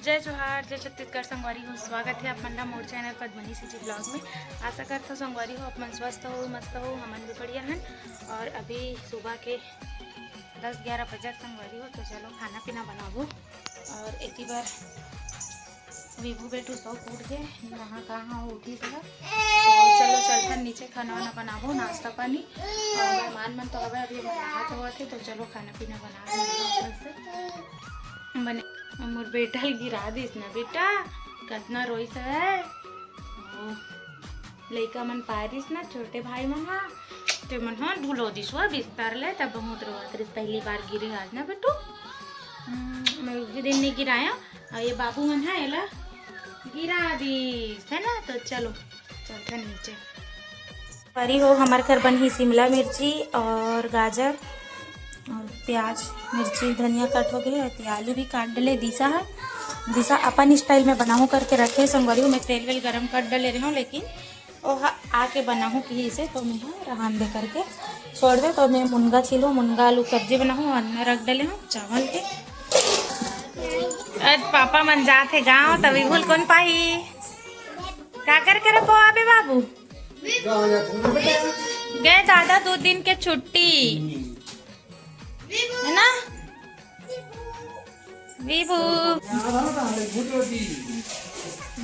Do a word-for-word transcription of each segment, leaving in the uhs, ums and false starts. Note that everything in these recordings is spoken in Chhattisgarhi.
जय जोहार, जय छत्तीसगढ़ संगवारी हो, स्वागत है आप मन ला मोर चैनल पद्मनी सीजी ब्लॉग में। आशा करता हूँ संगवारी हो, आप मन स्वस्थ हो, मस्त हो, हमन भी बढ़िया हन। और अभी सुबह के दस ग्यारह बजे संगवारी हो, तो चलो खाना पीना बनाबो। और एती बार विभू बेटू सो उठ के नहा कहा उठी सका, तो चलो चलथन नीचे, खाना वाना बनाबो, नाश्ता पानी। और मेहमान मन तो हवे, अभी नहा धोवत हे, तो चलो खाना पीना बना बने। मोर बेटा ल गिरा दिस ना बेटा, कतना रोइस हवय। ओ, लइका मन पारिस ना, छोटे भाई मन हा, ते मन हा ढुलो दिस वो बिस्तर ले, तब बहुत रोवत रिस, पहली बार गिरे आज ना बेटू। हम्म, मैं उही दिन नहीं गिराया, और ये बाबू मन हा एला गिरा दिस, है ना। तो चलो चलथन नीचे। परी हो, हमर घर बनही शिमला मिर्ची और गाजर और प्याज, मिर्ची, धनिया कट हो गए, ते आलू भी काट डले। दिशा है, दिशा अपन स्टाइल में बनाहूँ करके रखे संगवारी हो। मैं तेल वेल गरम कर डले रहे हूँ, लेकिन ओहा आके बनाहूँ कि इसे तो मैं रहन दे करके छोड़ दे। तो मैं मुनगा छीलूँ, मुनगा आलू सब्जी बनाहूँ, अन्ना रख डले हूँ चावल के। आज पापा मन जात हे गाँव, तभी भूल कौन पाही। का कर करे पोहा बे बाबू? गए दादा दो दिन के छुट्टी, है ना? विभू।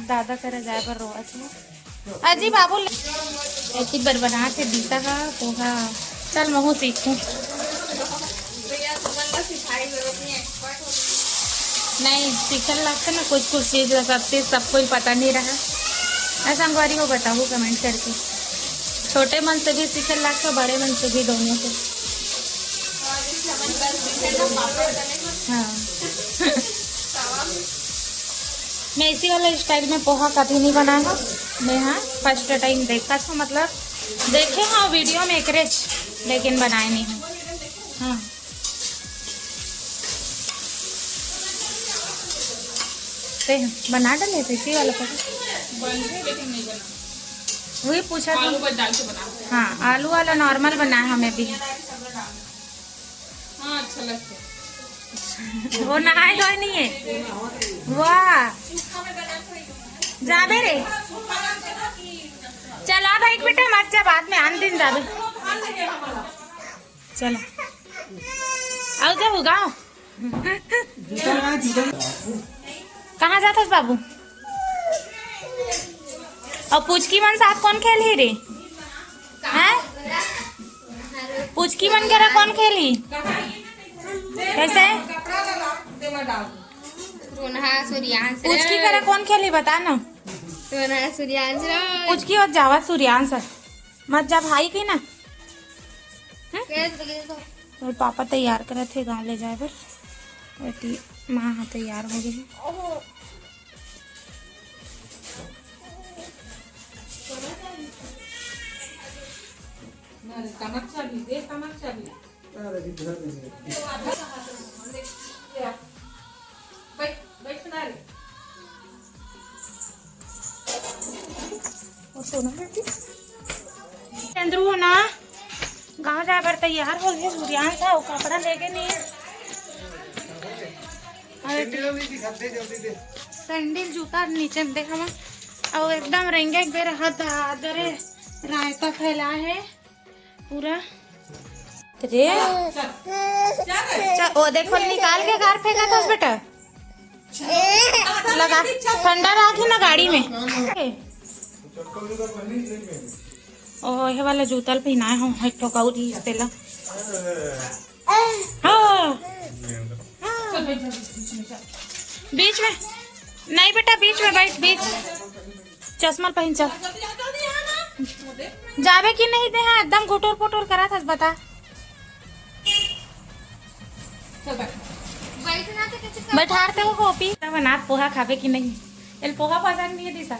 दादा करे जाए बर रोवत हे। अजी बाबू ले। एती बर बनात हे दिशा हा पोहा। चल महू सीखूं। नहीं, सीखल लगथे ना कुछ कुछ चीज ला, सब चीज सब कोई पता नहीं रहा। ऐसा संगवारी हो बताओ कमेंट करके। छोटे मन से भी सीखल लगथे, बड़े मन से भी, दोनों से। हाँ। मैं इसी वाला स्टाइल में पोहा कभी नहीं बनाया हूँ। मैं हाँ फर्स्ट टाइम देखा था, मतलब देखे हाँ वीडियो में एकरेच, लेकिन बनाए नहीं हूँ। हाँ। ते बना डले थे इसी वाला पोहा। बनथे लेकिन नहीं बना। वही पूछा था। आलू बस डाल के बना। हाँ, आलू वाला नॉर्मल बना है हमें भी। हाँ, अच्छा लगता है। वो नहाए धोए नहीं है। वाह, जाबे रे। चला भाई बेटा, मत जा, बाद में आन दिन जाबे। चलो, आओ जाओ गाँव। कहाँ जात हस बाबू? और पुचकी मन साथ कौन खेलही रे? हैं? पुचकी मन करा कौन खेलही? कैसे? रोनहा सूर्यांश रे। पुचकी करा कौन खेलही बता ना। रोनहा सूर्यांश रे। पुचकी और जावत सूर्यांश। मत जा भाई की ना। हम्म? मोर पापा तैयार करत हे गाँव ले जाए बर। एती माँ ह तैयार हो गई हे। चंद्रू हो ना, गाँव जाए बर तैयार हो गए। सूर्यांश ह, वो कपड़ा लेके नहीं है। और सैंडल जूता नीचे में दे हवा, और एकदम रेंगे एक बेर हाथ आदरे रायता फैला है पूरा। रे, च-, ओ देखो, निकाल के कार फेंका था बेटा। लगा, ठंडा रखी ना गाड़ी में। ओ, ये वाला जूता ल पहनाए हो, एक ठो कौरी तेला। हाँ। बीच में। नहीं बेटा, बीच में बैठ, बीच। चश्मा पहन, चल। जाबे कि नहीं दे, हाँ, एकदम घुटुर पुटुर करत हस, बता। बैठारते हो कॉपी। बनात पोहा खाबे कि नहीं? एल पोहा पसंद नहीं है दिशा।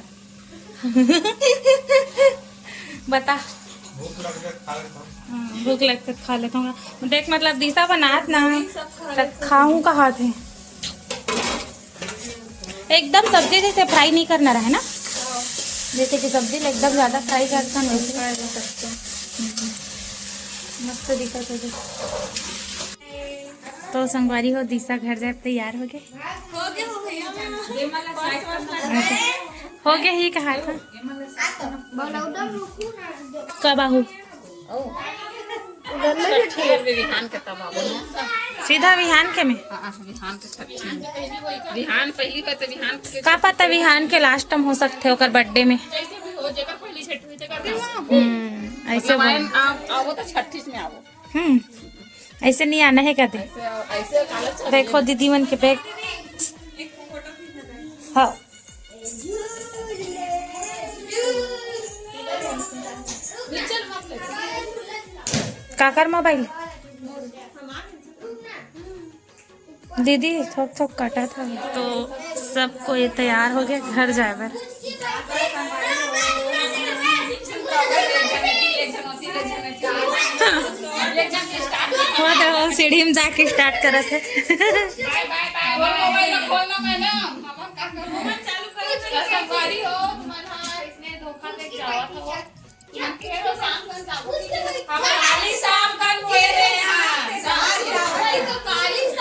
बता। भूख लग गया, खा लेता हूँ। हम्म, भूख लगते खा लेता हूँ। देख, मतलब दिशा बनात ना, त खाऊं कहा थे। एकदम सब्जी जैसे फ्राई नहीं करना रहे ना, जैसे कि सब्जी में एकदम ज्यादा फ्राई करता ना वैसे। मस्त दिखत है। तो संगवारी हो, दिशा घर जाए तैयार हो गए। हो गया ही कहा था। कब आहू? सीधा विहान के में? हाँ, विहान के छठी में। विहान पहली बार तो विहान के का पता विहान के लास्ट टाइम हो सकते ओकर बर्थडे में। हम्म, ऐसे मतलब बोल। आए, आप आओ तो छठी में आओ। हम्म, ऐसे नहीं आना है कहते। ऐसे, ऐसे काला छठी देखो दीदी मन के बैग। हाँ। काकर मोबाइल? दीदी थोक थोक काटा था। तो सब कोई तैयार हो गया घर जाए बर। वो तो वो सीढ़ी में जाके स्टार्ट करत है।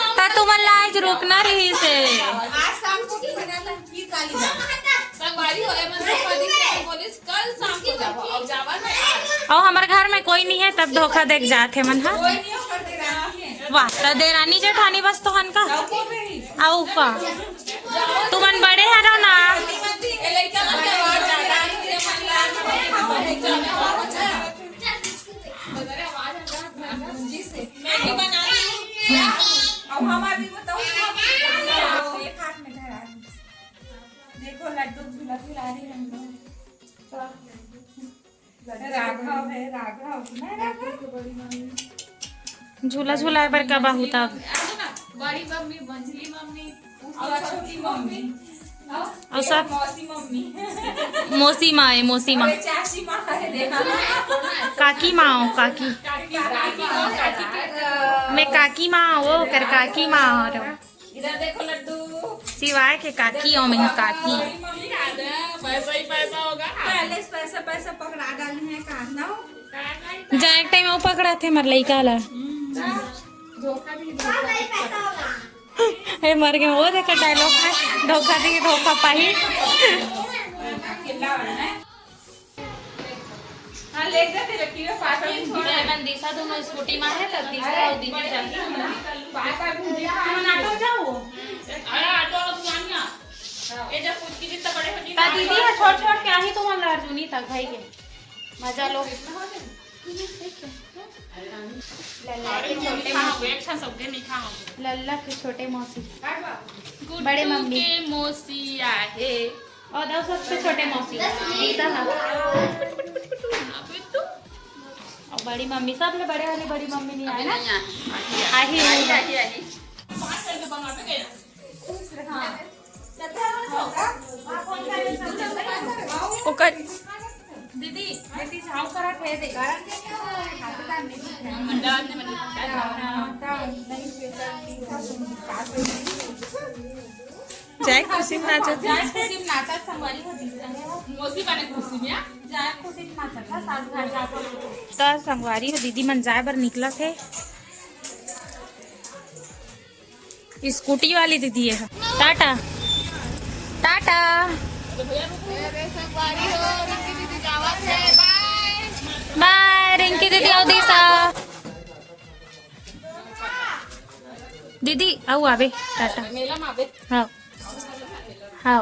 त तुमन ला आज रुकना रही से। संगवारी हो, एमन धोखा दी के बोलिस, कल शाम को जाबो, अब जावा ना आज। अउ हमर घर में कोई नहीं है, तब धोखा देख जात हे मन, हाँ? कोई नहीं हो, कर दे रहा है। वाह, त देरानी जेठानी बस तो हन का? अउ का? तुमन बड़े हरो ना। देखो लड्डू झूला झुला रही हम लोग। राघव है, राघव। झूला झुलाए बर का बाहू तब? बड़ी मम्मी, मंझली मम्मी, और छोटी मम्मी, और सब मौसी मम्मी। मौसी माँ है, मौसी माँ। अरे चाची माँ है, देखा ना। काकी माँ हो, काकी। काकी, काकी, काकी के मैं काकी माँ हो, कर काकी माँ हो। इधर देखो लड्डू। शिवाय के काकी हो, मैं काकी। मम्मी आ जा, पैसा ही पैसा होगा। पहले से पैसा, पैसा पकड़ा डाली है, काट ना हो। जाए टाइम वो पकड़ा थे, मर लइका ला। धोखा भी, धोखा। ए, मर गए। वो देखो डायलॉग में, धोखा दी, धोखा पाही। हाँ, ले जा, तेरे की में पास में छोड़। ए, मन दिशा दोनों स्कूटी में है, तब दिशा और दीदी जाती है। बाय बाय, भूल गया। हम ऑटो जाओ। अरे, ऑटो वाला दुकान ना। ये जब कुछ की जितना बड़े हो जी, ता दीदी है, छोट छोट के आही तो मन अर्जुनी तक भाई के। मजा लो। लल्ला के छोटे मौसी। लल्ला के छोटे मौसी। गुड्डू बड़े मम्मी। के मौसी आहे। और दस सबसे छोटे मौसी। गीता हाँ। अबे तू। और बड़ी मम्मी, सब ले बड़े वाली बड़ी मम्मी नहीं आए ना? आही, आही। ओकर दीदी, दीदी झाव करा थे दे। जाए खुशी में नाचत। जाए खुशी में नाचत, संगवारी हो दीदी। मौसी बने खुशी में, आ? जाए खुशी में नाचत, हाँ, सास घर जाकर। त संगवारी हो दीदी मन जाए बर निकलत हे। स्कूटी वाली दीदी है। टाटा, टाटा। बाय रिंकी दीदी, अउ दिशा दीदी, अउ आबे। टाटा। हाँ, हाँ।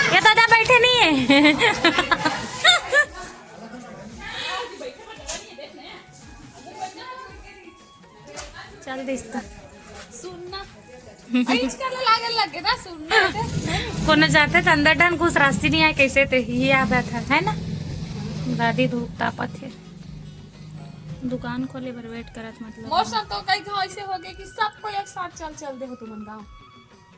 ये दादा बैठे नहीं है। चल दिस्ता। सुनना। अइच कर लागल लगे ना सुनना। कोनो जाते त अंदर डन घुस रास्ती नहीं आए, कैसे ते ही आदत है, है ना? दादी धूप तापत है। दुकान खोले बर वेट करत, मतलब। मोर संग तो कई घाव ऐसे हो गए कि सब कोई एक साथ चल, चल दे हो तुमन गाँव।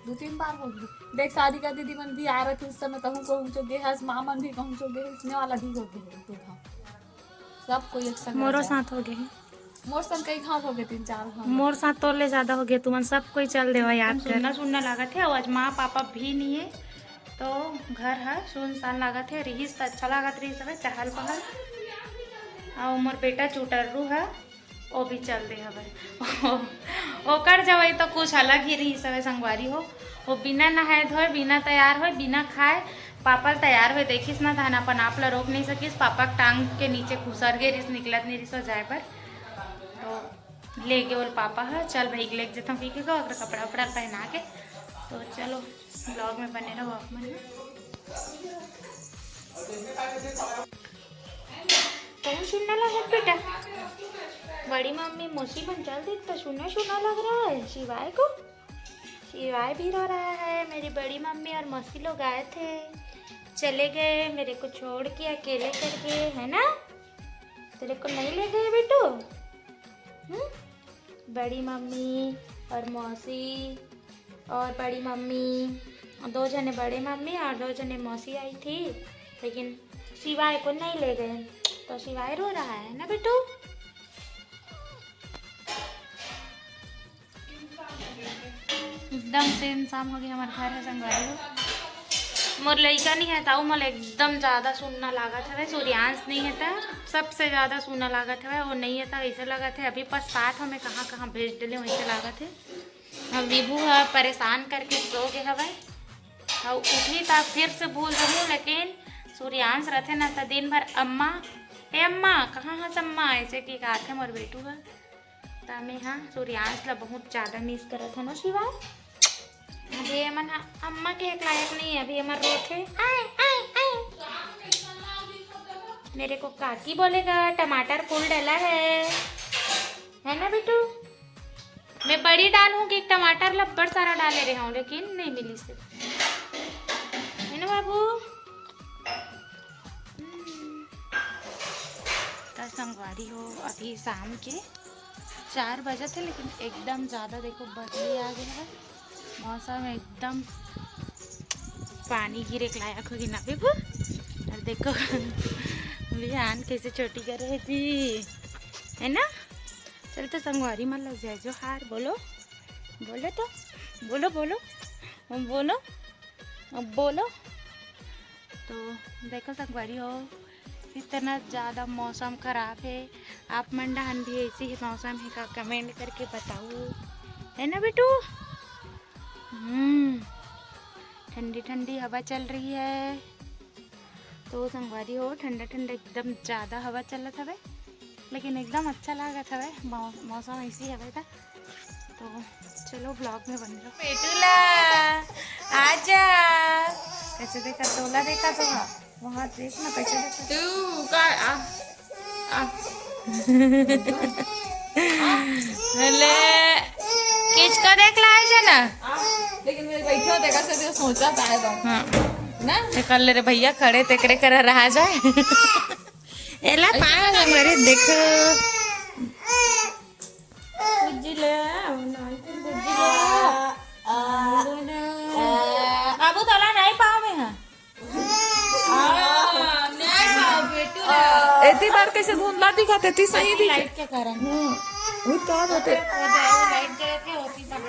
दो तीन बार हो गए। देख, सारिका दीदी मन भी आ रहे थे उस समय, तहूँ कहूँ चो गे हस, माँ मन भी कहूँ चो गे हस, इसने वाला भी हो गए एक दो घाव। सब कोई एक संग मोरो आ जाए। साथ हो गए है। मोर संग कई घाव हो गए, तीन चार घाव। मोर साथ तोर ले ज्यादा हो गए, तुमन सब कोई चल देवा याद कर। सुनना, सुनना लागत है, आज माँ पापा भी नहीं है। तो घर ह सुनसान लागत हे, रिहिस त अच्छा लागत रिहिस हवय, चहल पहल। अउ मोर बेटा चुटर्रू ह, ओ भी चल दे हवय। ओकर जवई तो कुछ अलग ही रिहिस हवय संगवारी हो। वो बिना नहाए धोए, बिना तैयार होए, बिना खाए पापा ल तैयार होए देखिस ना, तहन अपन आप ल रोक नहीं सकिस। पापा के टांग के नीचे खुसर गे रिहिस, निकलत नहीं रिहिस हो जाए बर। तो ले गे ओल पापा ह, चल भाई लेके जथन पी के, ओकर कपड़ा उपड़ा पहना के। तो चलो vlog में बने रहो आप मन। बहुत सुन्ना लागत बेटा, बड़ी मम्मी मौसी मन चल दी तो सुन्ना सुन्ना लग रहा है शिवाय को। शिवाय भी रो रहा है। मेरी बड़ी मम्मी और मौसी लोग आए थे, चले गए मेरे को छोड़ के अकेले करके, है ना? तेरे को नहीं ले गए बेटू? हम्म? बड़ी मम्मी और मौसी और बड़ी मम्मी, दो जने बड़े मम्मी और दो जने मौसी आई थी, लेकिन शिवाय को नहीं ले गए, तो शिवाय रो रहा है ना बेटू? एकदम सुनसान हो गया हमारे घर है संगवारी हो। मोर लइका नहीं है ताऊ मोला एकदम ज्यादा सुन्ना लागत हवे, सूर्यांश नहीं है ता सबसे ज्यादा सुन्ना लागत हवे, वो नहीं है ता ऐसे लागत है अभी पछतात हमें कहाँ कहाँ भेज डले वैसे लागत है। अब विभू ह परेशान करके सो गे हवय, अउ उठही त फिर से भूल जाहूँ, लेकिन सूर्यांश रथे न त दिन भर अम्मा, ए अम्मा, कहाँ हस अम्मा, ऐसे की कहाथे मोर बेटू ह। त में ह सूर्यांश ला बहुत ज्यादा मिस करत हन शिवा। अभी एमन ह अम्मा के एक लायक नहीं है, अभी एमन रोथे। आय, आय, आय। मेरे को काकी बोलेगा, टमाटर फूल डला है, है ना बेटू? मैं बड़ी डालूं कि टमाटर ला बड़ सारा डाले रहे हूँ, लेकिन नहीं मिली से। है ना बाबू? हम्म। त संगवारी हो, अभी शाम के चार बजे थे, लेकिन एकदम ज्यादा देखो बदली आ गया है, मौसम एकदम पानी गिरे के लायक होगी ना बेबू। और देखो बिहान कैसे चोटी करे है जी, है ना? चल तो संगवारी मन ला जय जोहार बोलो, बोलो तो, बोलो, बोलो, बोलो, अब बोलो। तो देखो संगवारी हो, इतना ज़्यादा मौसम ख़राब है। आप मन डहान भी ऐसे ही मौसम है का, कमेंट करके बताओ, है ना बेटू? हम्म, ठंडी ठंडी हवा चल रही है। तो संगवारी हो, ठंडा ठंडा एकदम ज़्यादा हवा चलत हवे, लेकिन एकदम अच्छा लागत हवे। मौ-, मौसम ऐसी हवे था, तो चलो vlog में बने रहो। बेटूला, आजा। कैसे देखा, तोला देखा तो हाँ। वहाँ देख ना, कैसे देखा। तू का, आ, आ। ले, किसको देख लाए छे ना? लेकिन मेरे बैठे होते का से सोचा था तो। हाँ। ना? ते कर ले रे भैया, खड़े तेकरे कर रहा जाए। एला पाए हमरे देखो। बुज्जी ले, बुज्जी ले। बाबू तोला नहीं पाओ में है। एती बार कैसे धुंधला दिखत हे, एती सही दिखे। लाइट के कारण। हम्म, वो का होते? लाइट जलत हे, ओती सब।